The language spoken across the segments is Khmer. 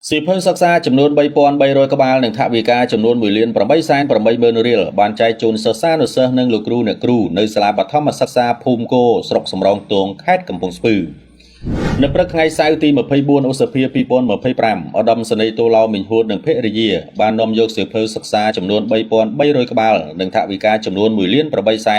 សៀវភៅសិក្សាចំនួន3300ក្បាលនិងថវិកាចំនួន1លាន880,000រៀលបានចែកជូនសិស្សានុសិស្សនិងលោកគ្រូអ្នកគ្រូនៅសាលាបឋមសិក្សាភូមិគោស្រុកសំរោងទងខេត្តកំពង់ស្ពឺ។ នៅព្រឹកថ្ងៃសៅរ៍ទី24ឧសភា2025ឧត្តមសេនីយ៍តូឡោមីងហួតនិងភរិយាបាននាំយកសៀវភៅសិក្សាចំនួន3300ក្បាលនិងថវិកាចំនួន1លាន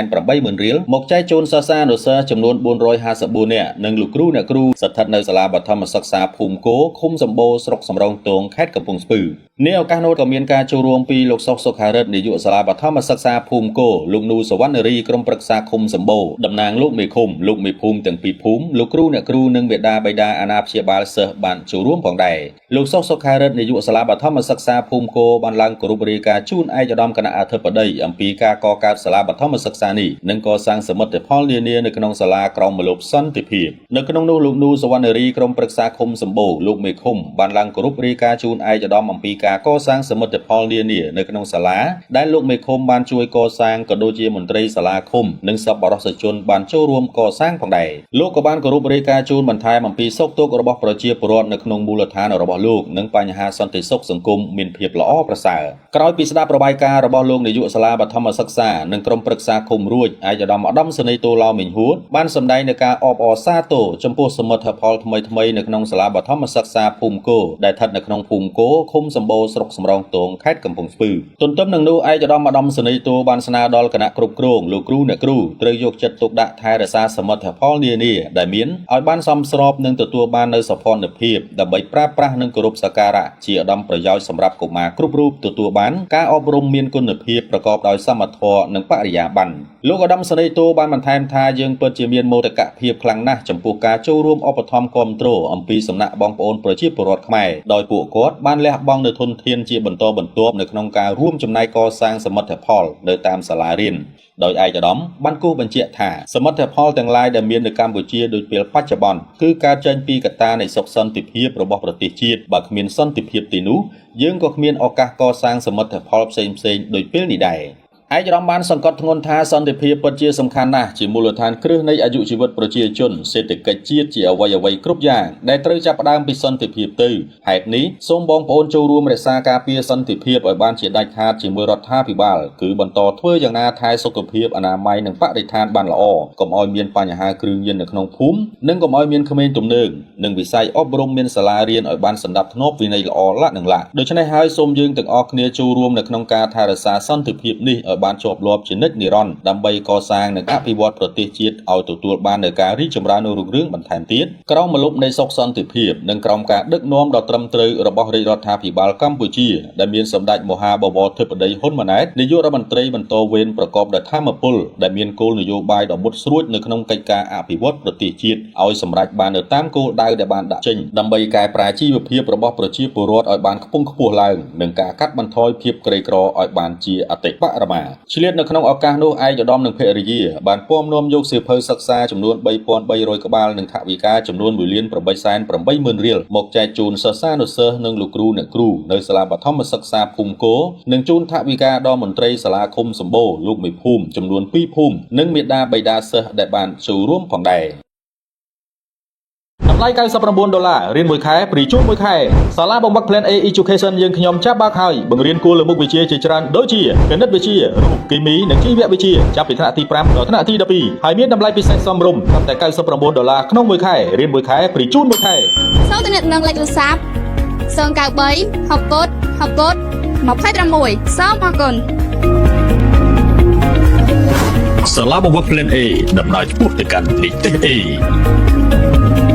880,000រៀលមកចែកជូនសិស្សានុសិស្សចំនួន454នាក់និងលោកគ្រូអ្នកគ្រូស្ថិតនៅសាលាបឋមសិក្សាភូមិគោឃុំសម្បូរស្រុកសំរោងទងខេត្តកំពង់ស្ពឺ។ នាឱកាសនោះក៏មានការចូលរួមពីលោកសុកសុខារិទ្ធនាយកសាលាបឋមសិក្សាភូមិគោលោកនូសវណ្ណរីក្រុមប្រឹក្សាឃុំសម្បូរតំណាងលោកមេឃុំលោកមេភូមិទាំងពីរភូមិលោកគ្រូអ្នកគ្រូនិងមេដាបៃតាអាណាព្យាបាលសិស្សបានចូលរួមផងដែរ។ លោកសុកសុខារិទ្ធនាយកសាលាបឋមសិក្សាភូមិគោបានឡើងគោរពរាយការណ៍ជូនឯកឧត្តមគណៈអធិបតីអំពីការកកើតសាលាបឋមសិក្សានេះនិងកសាងសមិទ្ធផលនានានៅក្នុងសាលាក្រោមម្លប់សន្តិភាព។ នៅក្នុងនោះលោកនូសវណ្ណរីក្រុមប្រឹក្សាឃុំសម្បូរលោកមេឃុំបានឡើងគោរពរាយការណ៍ជូនឯកឧត្តមអំពីការកសាងសមិទ្ធផលនានានៅក្នុងសាលាដែលលោកមេឃុំបានជួយកសាងក៏ដូចជាមន្ត្រីសាលាឃុំនិងសប្បុរសជនបានចូលរួមកសាងផងដែរ។ លោកក៏បានគោរពរាយការណ៍ជូនបន្ថែមអំពីសុខទុក្ខរបស់ប្រជាពលរដ្ឋនៅក្នុងមូលដ្ឋានរបស់លោកនិងបញ្ហាសន្តិសុខសង្គមមានភាពល្អប្រសើរ។ ក្រោយពីស្ដាប់របាយការណ៍របស់លោកនាយកសាលាបឋមសិក្សានិងក្រុមប្រឹក្សាឃុំរួចឯកឧត្តមឧត្តមសេនីយ៍តូឡោមីងហួតបានសម្ដែងនូវការអបអរសាទរចំពោះសមិទ្ធផលថ្មីៗនៅក្នុងសាលាបឋមសិក្សាភូមិគោដែលស្ថិតនៅក្នុងភូមិគោឃុំសម្បូរស្រុកសំរោងទងខេត្តកំពង់ស្ពឺ។ ទន្ទឹមនឹងនោះឯកឧត្តមឧត្តមសេនីយ៍តូបានស្នើដល់គណៈគ្រប់គ្រងលោកគ្រូអ្នកគ្រូត្រូវយកចិត្តទុកដាក់ថែរក្សាសមិទ្ធផលនានាដែលមានឲ្យបានសមស្របនិងទទួលបាននូវសោភ័ណភាពដើម្បីប្រើប្រាស់និងគោរពសក្ការៈជាឧត្តមប្រយោជន៍សម្រាប់កុមារគ្រប់រូបទទួលបានការអប់រំមានគុណភាពប្រកបដោយសមធម៌និងបរិយាបន្ន។ លោកឧត្តមសេនីយ៍តូបានបន្ថែមថាយើងពិតជាមានមោទកភាពខ្លាំងណាស់ចំពោះការចូលរួមឧបត្ថម្ភគាំទ្រអំពីសំណាក់បងប្អូនប្រជាពលរដ្ឋខ្មែរដោយពួកគាត់បានលះបង់នូវធនធានជាបន្តបន្ទាប់នៅក្នុងការរួមចំណែកកសាងសមិទ្ធផលនៅតាមសាលារៀនដោយឯកឧត្តមបានគូសបញ្ជាក់ថាសមិទ្ធផលទាំងឡាយដែលមាននៅកម្ពុជាដូចពេលបច្ចុប្បន្នគឺកើតចេញពីកត្តានៃសុខសន្តិភាពរបស់ប្រទេសជាតិបើគ្មានសន្តិភាពទីនោះយើងក៏គ្មានឱកាសកសាងសមិទ្ធផលផ្សេងៗដូចពេលនេះដែរ។ ឯកឧត្តមបានសង្កត់ធ្ងន់ថាសន្តិភាពពិតជាសំខាន់ណាស់ជាមូលដ្ឋានគ្រឹះនៃអាយុជីវិតប្រជាជនសេដ្ឋកិច្ចជាតិជាអ្វីអ្វីគ្រប់យ៉ាងដែលត្រូវចាប់ផ្ដើមពីសន្តិភាពទៅហេតុនេះសូមបងប្អូនចូលរួមរក្សាការពារសន្តិភាពឲ្យបានជាដាច់ខាតជាមួយរដ្ឋាភិបាលគឺបន្តធ្វើយ៉ាងណាថែសុខភាពអនាម័យនិងបរិស្ថានបានល្អកុំឲ្យមានបញ្ហាគ្រឿងញៀននៅក្នុងភូមិនិងកុំឲ្យមានក្មេងទំនើងនិងវិស័យអប់រំមានសាលារៀនឲ្យបានសន្តិភាពវិន័យល្អឡាក់និងឡាក់ដូច្នេះហើយសូមយើងទាំងអស់គ្នាចូលរួមនៅក្នុងការថែរក្សាសន្តិភាពនេះឲ្យបានជាប់លាប់ជានិច្ចនិរន្តរ៍ដើម្បីកសាងនិងអភិវឌ្ឍប្រទេសជាតិឲ្យទទួលបាននូវការរីកចម្រើនរុងរឿងបន្ថែមទៀតក្រោមម្លប់នៃសុខសន្តិភាពនិងក្រោមការដឹកនាំដ៏ត្រឹមត្រូវរបស់រាជរដ្ឋាភិបាលកម្ពុជាដែលមានសម្ដេចមហាបវរធិបតីហ៊ុនម៉ាណែតនាយករដ្ឋមន្ត្រីបន្តវេនប្រកបដោយធម៌ពលដែលមានគោលនយោបាយដ៏មុតស្រួចនៅក្នុងកិច្ចការអភិវឌ្ឍប្រទេសជាតិឲ្យសម្រេចបាននៅតាមគោលដៅដែលបានដាក់ចេញដើម្បីកែប្រែជីវភាពរបស់ប្រជាពលរដ្ឋឲ្យបានខ្ពង់ខ្ពស់ឡើងនិងការកាត់បន្ថយភាពក្រីក្រឲ្យបានជាអតិបរមា។ ឆ្លៀតនៅក្នុងឱកាសនោះឯកឧត្តមនិងភរិយាបានពំនាំយកសៀវភៅសិក្សាចំនួន3300ក្បាលនិងថវិកាចំនួន1លាន880,000រៀលមកចែកជូនសិស្សានុសិស្សនិងលោកគ្រូអ្នកគ្រូនៅសាលាបឋមសិក្សាភូមិគោនិងជូនថវិកាដល់មន្ត្រីសាលាឃុំសម្បូរលោកមេភូមិចំនួន2ភូមិនិងមេដាបៃតាសិស្សដែលបានចូលរួមផងដែរ។ តម្លៃ99ដុល្លាររៀនមួយខែព្រីជូនមួយខែសាលាបង្វឹក Plan A Education យើងខ្ញុំចាប់បើកហើយបង្រៀនគោលមុខវិជ្ជាជាច្រើនដូចជាគណិតវិទ្យារូបគីមីនិងជីវវិទ្យាចាប់ពីថ្នាក់ទី5ដល់ថ្នាក់ទី12ហើយមានតម្លៃពិសេសសមរម្យត្រឹមតែ99ដុល្លារក្នុងមួយខែរៀនមួយខែព្រីជូនមួយខែ។ សូមទំនាក់ទំនងលេខទូរស័ព្ទ093 60 60 26សូមអរគុណ។ សាលាបង្វឹក Plan A ដំណើរឆ្ពោះទៅកាន់និទ្ទេស A។